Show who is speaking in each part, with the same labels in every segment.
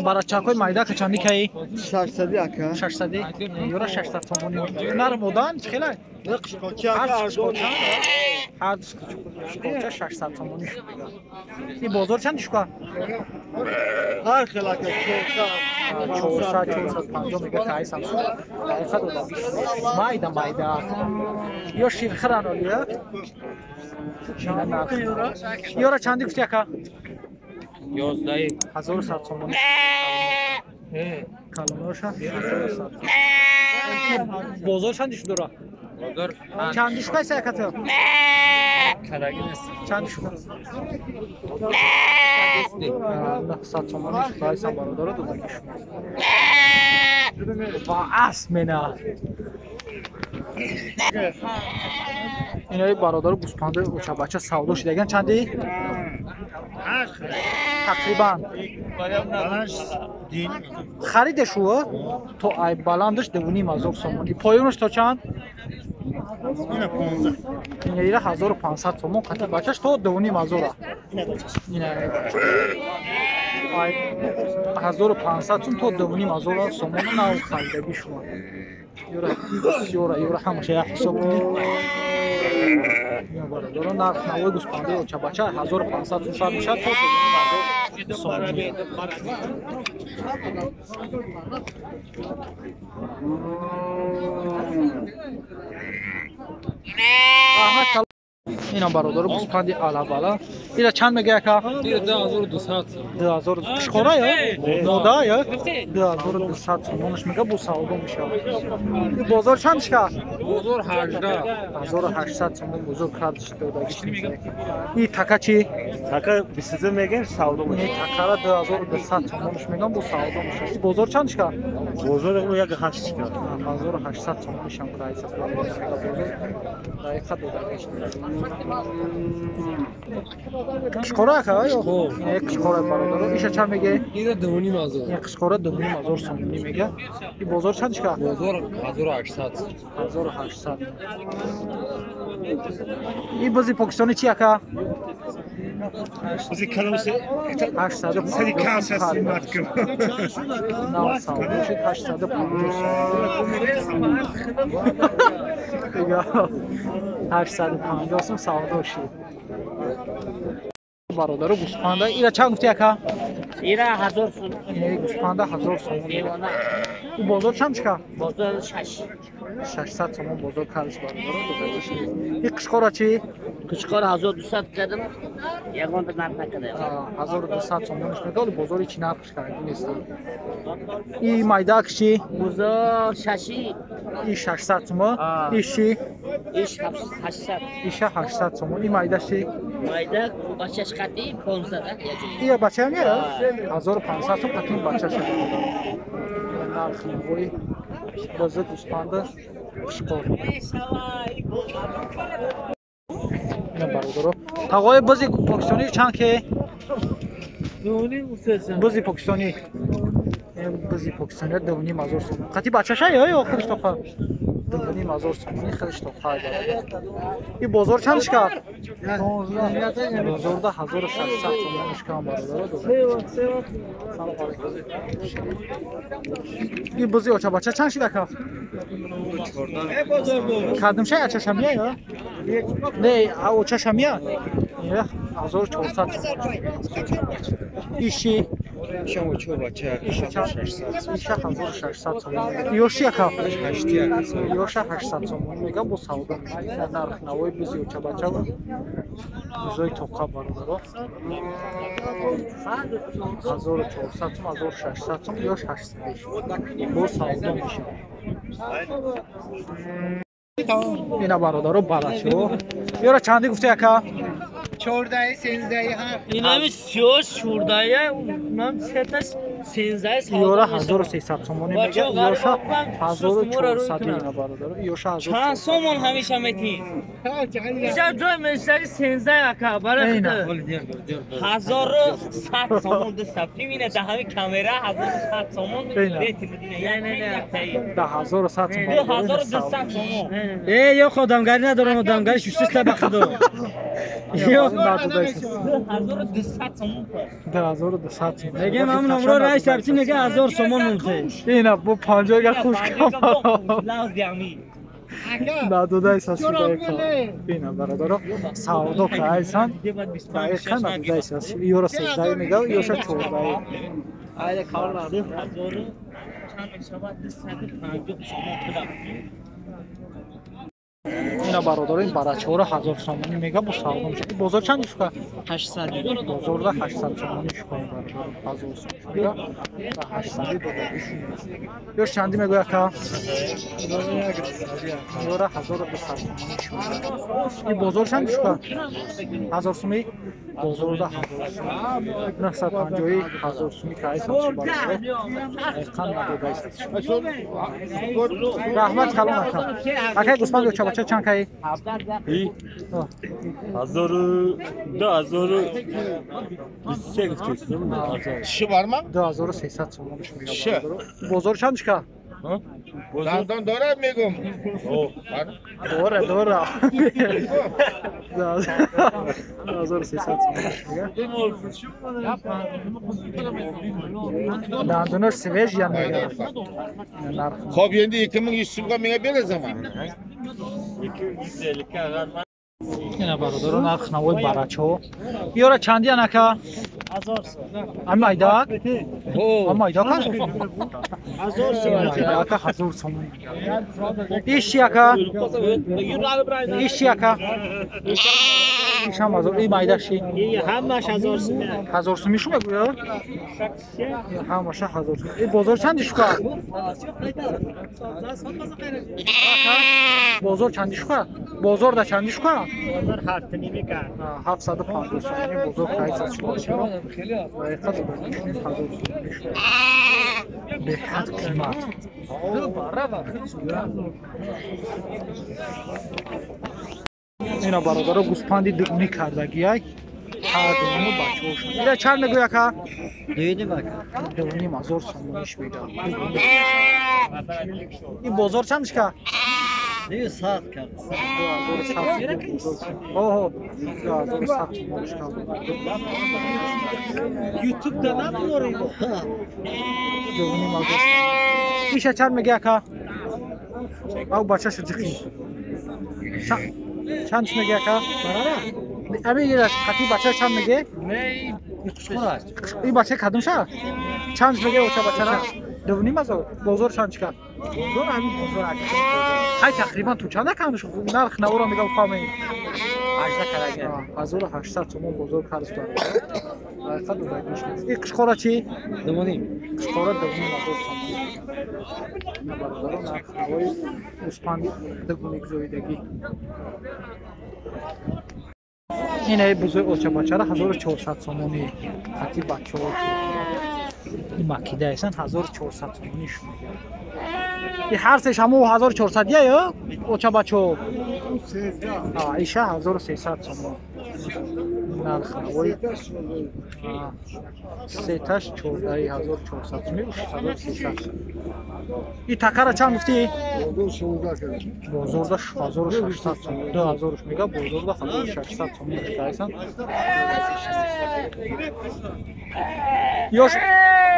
Speaker 1: Барачакҳои майда ка чанди каи?
Speaker 2: 600 ака.
Speaker 1: 600. Ёра 600 сомонӣ. Нар модан чӣ хела? Ҳар қишқоча 600 сомонӣ шуд. Ин бозор чанд шука?
Speaker 2: Ҳар хел ака
Speaker 1: 400, 450 мега каи Самсун. Дақиқа дода. Майда майда. Ё ширхиран олия? Ёра чанди гуфти ака?
Speaker 3: 11.
Speaker 1: 1100 сомонӣ. Калоноша 1100. Бозор чанди шуд ора?
Speaker 3: Бозор
Speaker 1: чанди шука айса ака ту?
Speaker 3: Кадаги нест.
Speaker 1: Чанди шука? 900 сомонӣ шуд айса бародаро додаги шуд. Ва асп мена. Инои бародаро гӯспандаи очабача савдо шудаган чанди? Тақрибан хариде шу то ай баландаш 2500 сомонӣ, поёнаш то чанд? Ира 1500 сомон қати бачаш то 2500. Ина ай 1500 сом то 2500 сомон нав харидаги шума. Ёра ёра ёра ҳамаша як ҳисоб кунед. Бародаро нарх навои гӯспандаи очабача 1500 сом сар мешавад то 2500 сомонӣ. Инам бародаро гӯспанди алабала. Ира чанд мега ака?
Speaker 3: Ира 2200.
Speaker 1: 2000 қишқора ё? Мода ё? 2200 сомонаш мега бо савдо мешавад. Ин бозор чанд шка?
Speaker 3: Бозор 18.
Speaker 1: 1800 сомон бозор кардиш додагиш. И така чи?
Speaker 2: Така 22 мегем савдо мешавад.
Speaker 1: Ин такара 2200 сомонаш мегам бо савдо мешавад. Ин бозор чанд шка?
Speaker 2: Бозор 18 шка.
Speaker 1: 1800 сомонаш ҳам прайс аст. Бозор дақиқа додагиш. Қишқора ака ё? Ин қишқора бародаро. Иша чанд меге?
Speaker 3: Ира 2500.
Speaker 1: Ин қишқора 2500 сомонӣ мега. Ин бозор чанд шка?
Speaker 3: Бозор 1800.
Speaker 1: 1800. Ин бози покистони чи ака?
Speaker 2: Бози калоси
Speaker 1: 850.
Speaker 2: Сади кас ҳасти маткам.
Speaker 1: Нав савдо шуд 850 сомон. Дига 850 сом савдо шуд. Бародаро гӯспанда ира чанд гуфти ака?
Speaker 4: Ира 1000 сом.
Speaker 1: Ин гӯспанда 1000 сомон. Ин бозор чанд шка?
Speaker 4: Бозор 6.
Speaker 1: 600 сомон бозор кардиш бародаро додагиш. Ин қишқора чи?
Speaker 4: Қишқора 1200 кардам. Ягон да нарх накардам.
Speaker 1: 1200 сомонаш мега, вале бозори чи нархш карди нестам. И майдак чи?
Speaker 4: Бозор 6.
Speaker 1: И 600 сомон. И чи?
Speaker 4: Иш 800.
Speaker 1: Иша 800 сомон. И майда чи?
Speaker 4: Майда бачаш қати 500.
Speaker 1: Ия бача мера? 1500 сом қати бачаш. Нарх навои бозор гӯспанда қишқор. Ина бародаро. Тағои бози покистонӣ чанд ке? Бози покистонӣ. Бози покистонӣ 2500 сомон. Қати бачаша ё ё худаш тоқа? 2500 сомонӣ худаш тоқа. Ин бозор чанд шка? Бозорда 1600 сомон шка бародаро. Салом алейкум. Ин бози очабача чанд шид ака? Кардимша ачаша мия ё? Не, очаша мия? 1400 сомон. Иши Иша 1600 сомон. Ёши ака? Ёша 800 сомон мега бо савдо мешавад. Нарх навои бизи очабача бузои тоқа бародаро. 1400 сом, 1600 сом ё 800 бо савдо мешавад. Ина бародаро балашо. Ёра чанди гуфти ака?
Speaker 5: 14 13 7.
Speaker 4: Инами сиёш 14, унам сеташ 13.
Speaker 1: Ёра 1300 сомонӣ мега, ёша 1400 ина бародаро. Ёша 1400.
Speaker 4: Чанд сомон ҳамеша метӣ? Иша ҷой мешаги 13 ака, барои 1100 сомон ду сафти мина да ҳами камера 1100 сомон рети не не не
Speaker 1: 1100 сомон.
Speaker 4: 2200 сомон.
Speaker 5: Э, ё одамгарӣ надорам, одамгарӣ шуштиста ба худо.
Speaker 4: 2200 сомон.
Speaker 1: 2200 сомон.
Speaker 6: Мегем ҳамун умро раис сабти мега 1000 сомон мунте.
Speaker 1: Ина бо 50 га хуш кам. Надодай сасудай. Ина бародаро савдо кайсан. Дақиқан надодай сас. Ёра 13 мега, ёша 14.
Speaker 4: Айда кор 2000 чанд мешавад 250 сомон пулам.
Speaker 1: Ина бародаро ин барачаҳоро 1000 сомонӣ мега бо савдо мешавад. Бозор чанд шука?
Speaker 6: 800.
Speaker 1: Бозорда 800 сомонӣ шука бародаро. 1000 сомонӣ мега ва 800 додагӣ. Ёш чандӣ мегӯяд ака? Ёра 1200 сомонӣ шука. Ин бозор чанд шука? 1000 сомонӣ? Бозорда 1000 сомонӣ. 950 1000 сомонӣ кайсан шука бародаро. Дақиқан надодааст. Раҳмат калон ака. Акай гӯсфанд ё чабача чанд кай?
Speaker 2: 2023 гуфтем.
Speaker 7: Тиши var mı?
Speaker 1: 2300 сомон мега
Speaker 7: Тиши.
Speaker 1: бародаро. Бозор чанд шука?
Speaker 7: Дандон дорад мегум.
Speaker 1: Дора, дора. 2300 сомон мега. Дандонош свежий мега. Нарх.
Speaker 7: Xo'p, endi 2100 so'mga menga berasanmi?
Speaker 2: 250 аға.
Speaker 1: Ина бародаро нарх навои барачаҳо. Ёра чандиян ака?
Speaker 6: 1000 сом.
Speaker 1: Ами айдак? Ами айдак аст?
Speaker 6: 1000 сом.
Speaker 1: Айдака 1000 сомон. Иш чи ака? Иш чи ака? Ишам 1000. И майдак чи?
Speaker 6: Ҳамаш 1000 сом.
Speaker 1: 1000 сомӣ шу мегӯяд? Ҳамаша 1000 сом. И бозор чанди шука? Бозор чанди шука? Бозорда чанди шука?
Speaker 6: Бозор 7.5 кард.
Speaker 1: 750 сомонӣ бозор кайсад шука. Дақиқа додагӣ 1000 сомонӣ шука. Беҳад қимат. Ина бародаро гӯспанди дугунӣ кардагиай. Ҳар дугуну бачаҳошон. Ира чанд мегӯй ака?
Speaker 6: 2.5 ака.
Speaker 1: 2.5 сомониш мега. Ин бозор чанд шука?
Speaker 6: 200 кард.
Speaker 1: 2100. Оҳо, 2100 сомониш кард.
Speaker 6: YouTube-да намеорем.
Speaker 1: 2.5 сомон. Иша чанд меги ака? Ав бачаша ҷиқи. Чанд меги ака? Ами ира қати бача чанд меге?
Speaker 3: Не, ин қушқур аст.
Speaker 1: Ин бача кадомша? Чанд меге оча бачара? 2.5. Бозор чанд чика?
Speaker 5: Бозор ҳамин бозор ака.
Speaker 1: Ҳай тақрибан ту чанд акам нарх навора мега фаҳмем.
Speaker 5: 18 карага.
Speaker 1: 1800 сомон бозор қарз дорад. Дақиқа додагиш нест. Ин қушқора чӣ?
Speaker 3: 2.5.
Speaker 1: Қушқора 2.5 сомон. Бародаро нарх навои гӯспанди дугуни гузоридагӣ. Ин ай бузои очабачара 1400 сомонӣ. Қати бачаҳо. Ин макидаесан 1400 сомонӣ шумега. И ҳар сеш ҳамо 1400 я ё очабачо? Иша 1300 сомон. Нарх навои сеташ 14400 сомонӣ, 1300. И такара чанд гуфтӣ? Бозорда 1600 сомон. 2000 мега, бозорда 1600 сомон кайсан. Ёш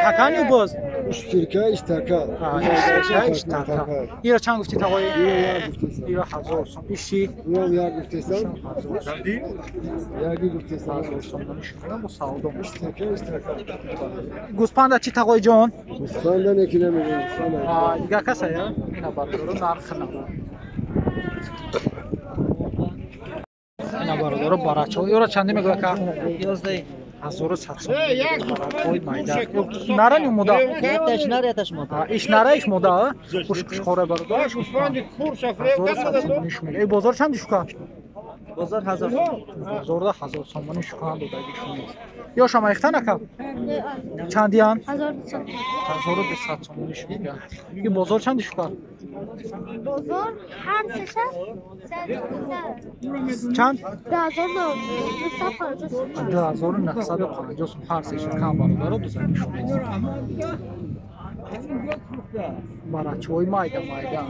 Speaker 1: таканю боз?
Speaker 8: Уштирка, иштака.
Speaker 1: Иштирка, иштака. Ира чанд гуфтӣ тағои? Ира 1000 сом. Иши?
Speaker 8: Ира як гуфтесам. Яги гуфтесам.
Speaker 1: 1000 сомонӣ шуд. Бо савдо.
Speaker 8: Иштака, иштака.
Speaker 1: Гӯспанда чӣ тағои ҷон?
Speaker 8: Гӯспанда не ки намедонам.
Speaker 1: Дигар каса я? Ина бародаро нарх наво. Ина бародаро барачаҳо. Ёра чандӣ мегӯяд ка?
Speaker 6: 11.
Speaker 1: 1100 сомон. Баракҳои майда. Нара ё мода?
Speaker 6: Яташ нар, яташ мода.
Speaker 1: Иш нара, иш мода, а? Хуш қушқора бародар.
Speaker 7: Гӯсфанди курша фиреб
Speaker 1: 1100 сомонӣ шумега. Э бозор чанди шука?
Speaker 6: Бозор 1000 сом.
Speaker 1: Бозорда 1000 сомонӣ шукан додагӣ шумест. Ё шама ихтан ака? Чандиян?
Speaker 9: 1200.
Speaker 1: 1200 сомонӣ шумега. И бозор чанди шука?
Speaker 9: Бозор ҳар сеша
Speaker 1: Чанд?
Speaker 9: 2950 сом.
Speaker 1: 2950 сом ҳар сеша кам бародаро дузани шумест. Барачаҳои майда майда.